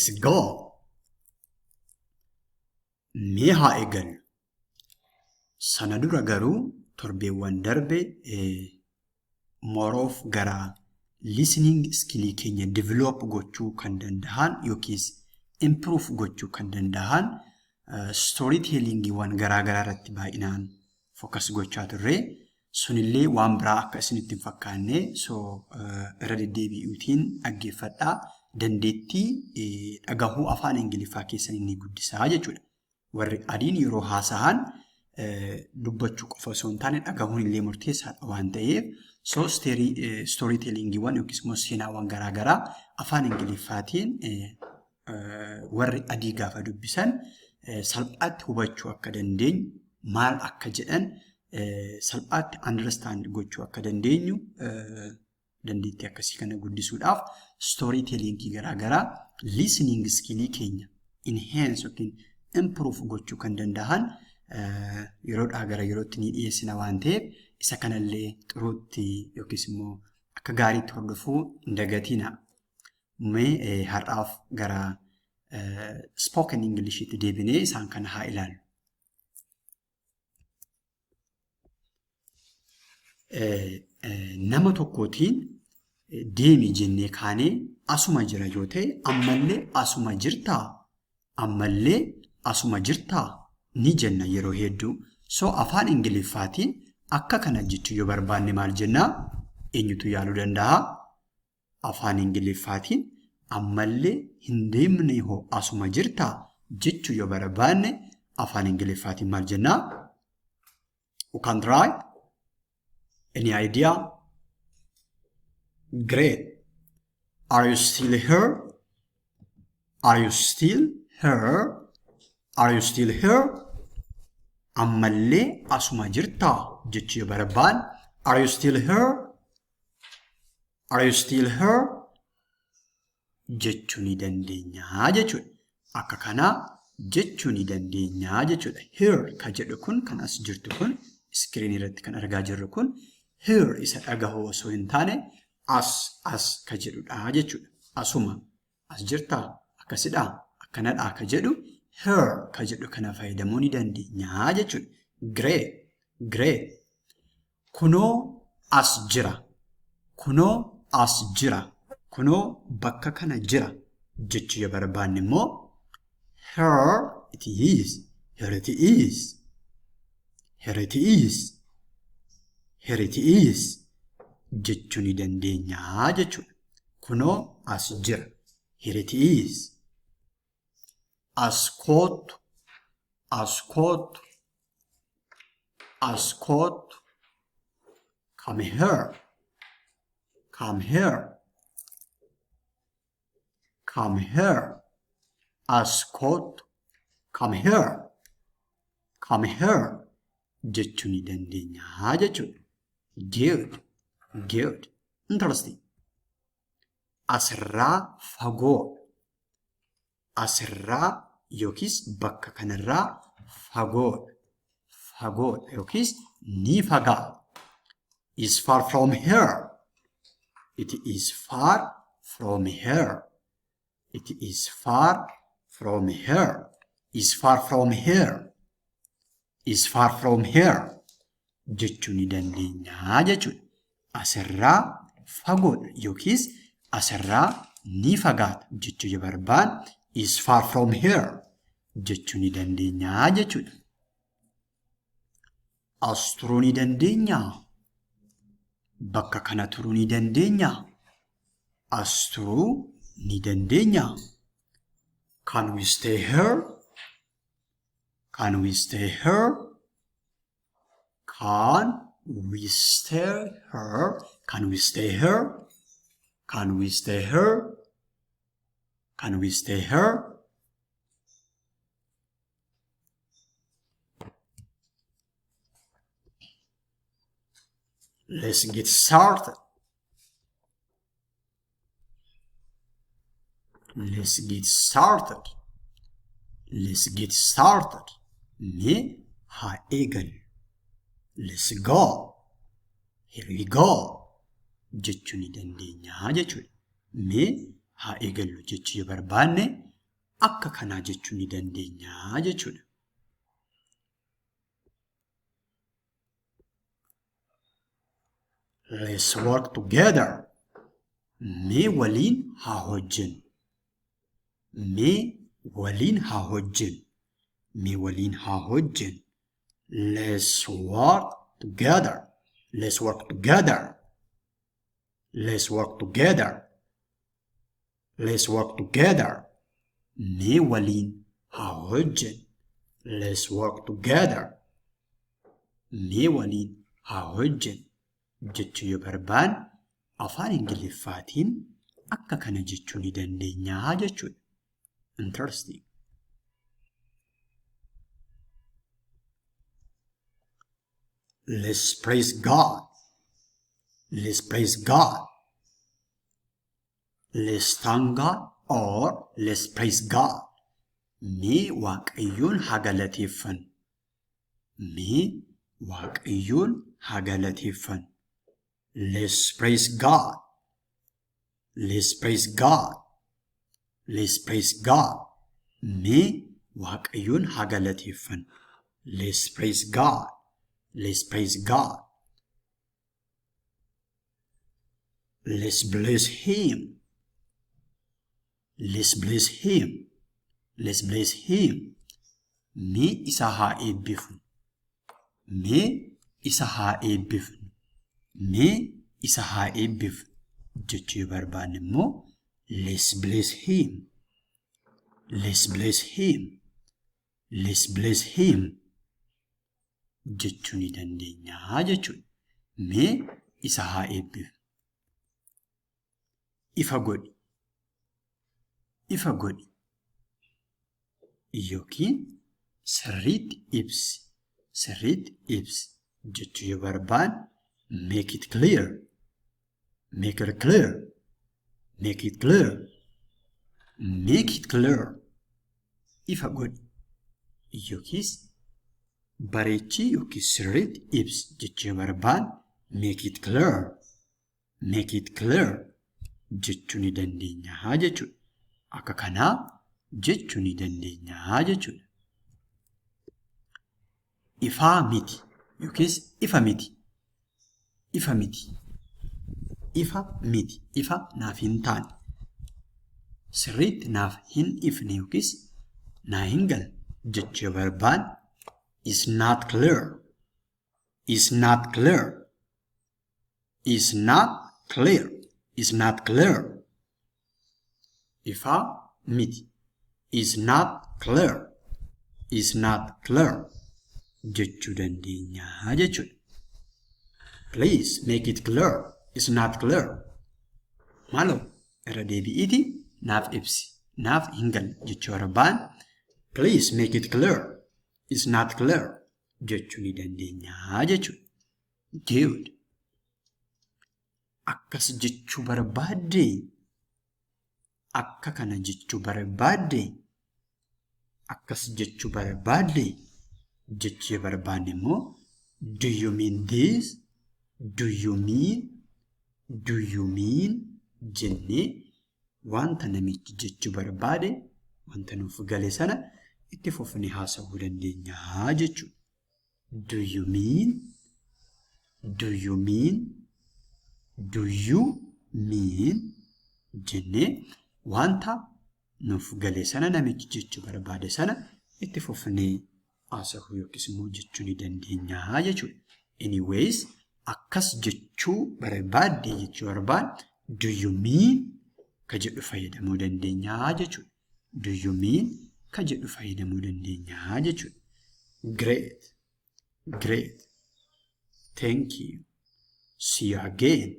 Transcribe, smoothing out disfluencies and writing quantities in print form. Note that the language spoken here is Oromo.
Let's go! Mee haa eegallu. Sana dura garuu torbeewwan darbe more of gara listening skill keenya develop gochuu kan dandahan yookiis improve gochuu kan dandahan story tellingiiwwan garaa garaa irratti baay'inaan focus gochaa turre. Sunillee waan biraa akka isinitti hin fakkaanne so irra deddeebi'uutiin dhaggeeffadhaa. Dandeettii dhagahuu afaan Ingiliffaa keessan ni guddisaa jechuudha. Warri adiin yeroo haasahan dubbachuu qofa osoo hin taane dhagahuun illee murteessaadha waan ta'eef so story tellingiiwwan yookiis immoo seenaawwan garaa garaa afaan Ingiliffaatiin warri adii gaafa dubbisan salphaatti hubachuu akka dandeenyu maal akka jedhan salphaatti understand gochuu akka dandeenyu dandeettii akkasii kana guddisuudhaaf story telling garaa garaa listening skill keenya enhance yookiin improve gochuu kan danda'an yeroodhaa gara yerootti ni dhiyeessina waan ta'eef isa kanallee xuruutti yookiis immoo akka gaariitti hordofuu hin dagatina. Mee har'aaf gara spoken Englishitti deebinee isaan kana haa ilaallu. Nama tokkootiin deemi jennee kaanee asuma jira yoo ta'e ammallee asuma jirtaa? Ammallee asuma jirtaa? Ni jenna yeroo hedduu. So afaan Ingiliffaatiin akka kana jechuu yoo barbaanne maal jennaa? Eenyutu yaaluu danda'a? Afaan Ingiliffaatiin ammallee hin deemnee hoo asuma jirtaa jechuu yoo barbaanne afaan Ingiliffaatiin maal jennaa? You can try. Any idea? Great. Are you still here? Are you still here? Are you still here? Ammallee asuma jirtaa jechuu yoo barbaanne Are you still here? Are you still here? Jechuu ni dandeenya jechuudha. Akka kanaa jechuu ni dandeenya jechuudha. Here kan jedhu kun kan as jirtu kun iskiriinii irratti kan argaa jirru kun here isa dhagahuu osoo hin taane as as ka jedhudha jechuudha. Asuma as jirtaa akkasidhaa akkanadhaa ka jedhu here ka jedhu kana fayyadamuu ni dandeenya jechuudha. Great great. Kunoo as jira. Kunoo as jira. Kunoo bakka kana jira jechuu yoo barbaanne immoo here it is. Here it is. Here it is. Here it is jechuu ni dandeenya jechuudha. Kunoo as jira. Here it is. As koottu. As koottu. As koottu. Come here. Come here. Come here. As koottu. Come here. Come here. Jechuu ni dandeenya jechuudha. Good. Good. Interesting. Asirraa fagoodha. Asirraa yookiis bakka kanarraa fagoodha. Fagoodha yookiis ni fagaata. Is far from here. It is far from here. It is far from here. Is far from here. Is far from here. Jechuu ni dandeenya jechuudha. Asirraa fagoodha yookiis asirraa ni fagaata jechuu yoo barbaanne is far from here jechuu ni dandeenya jechuudha. As turuu ni dandeenyaa? Bakka kana turuu ni dandeenyaa? As turuu ni dandeenyaa? Can we stay here? Can we stay here? Can we stay here? Can we stay here? Can we stay here? Can we stay here? Let's get started. Let's get started. Let's get started. Mee haa eegallu. Let's go. Here we go. Jechuu ni dandeenya jechuudha. Mee haa eegallu jechuu yoo barbaanne Akka kanaa jechuu ni dandeenya jechuudha. Let's work together. Mee waliin haa hojjennu. Mee waliin haa hojjennu. Mee waliin haa hojjennu. Let's work together. Let's work together. Let's work together. Let's work together. Mee waliin haa hojjennu. Let's work together. Mee waliin haa hojjennu jechuu yoo barbaanne afaan Ingiliffaatiin akka kana jechuu ni dandeenya jechuudha. Interesting. Let's praise God. Let's praise God. Let's thank God or let's praise God. Mee Waaqayyoon haa galateeffannu. Mee Waaqayyoon haa galateeffannu. Let's praise God. Let's praise God. Let's praise God. Mee Waaqayyoon haa galateeffannu. Let's praise God. Let's praise God. Let's bless him. Let's bless him. Let's bless him. Mee isa haa eebbifnu. Mee isa haa eebbifnu. Mee isa haa eebbifnu jechuu yoo barbaanne immoo let's bless him. Let's bless him. Let's bless him jechuu ni dandeenya jechuudha. Mee isa haa eebbifnu. Ifa godhi. Ifa godhi. Yookiin sirriitti ibsi. Sirriitti ibsi jechuu yoo barbaanne make it clear. Make it clear. Make it clear. Make it clear. Ifa godhi. Yookiis bareechii yookiis sirriitti ibsi jechuu yoo barbaanne make it clear. Make it clear jechuu ni dandeenya jechuudha. Akka kanaa jechuu ni dandeenya jechuudha. Ifaa miti yookiis ifa miti. Ifa miti. Ifa miti. Ifa naaf hin taane. Sirriitti naaf hin ifne yookiis naa hin galle jechuu yoo barbaanne is not clear. Is not clear. Is not clear. Is not clear. Ifaa miti. Is not clear. Is not clear. Jechuu dandeenya jechuudha. Please make it clear. Is not clear. Maaloo irra deebi'iiti naaf ibsi. Naaf hin galle jechuu barbaanne please make it clear. Is not clear jechuu ni dandeenya jechuudha. Good. Akkas jechuu barbaaddee? Akka kana jechuu barbaaddee? Akkas jechuu barbaaddee? Jechuu yoo barbaanne immoo do you mean this? Do you mean? Do you mean? Jennee wanta namichi jechuu barbaade wanta nuuf gale sana itti fufnee haasa'uu dandeenya jechuudha. Do you mean? Do you mean? Do you mean? Jennee wanta nuuf gale sana namichi jechuu barbaade sana itti fufnee haasa'uu yookiis immoo jechuu ni dandeenya jechuudha. Anyways, akkas jechuu barbaadde jechuu barbaadde do you mean ka jedhu fayyadamuu dandeenya jechuudha. Do you mean ka jedhu fayyadamuu dandeenya jechuudha. Great. Great. Thank you. See you again.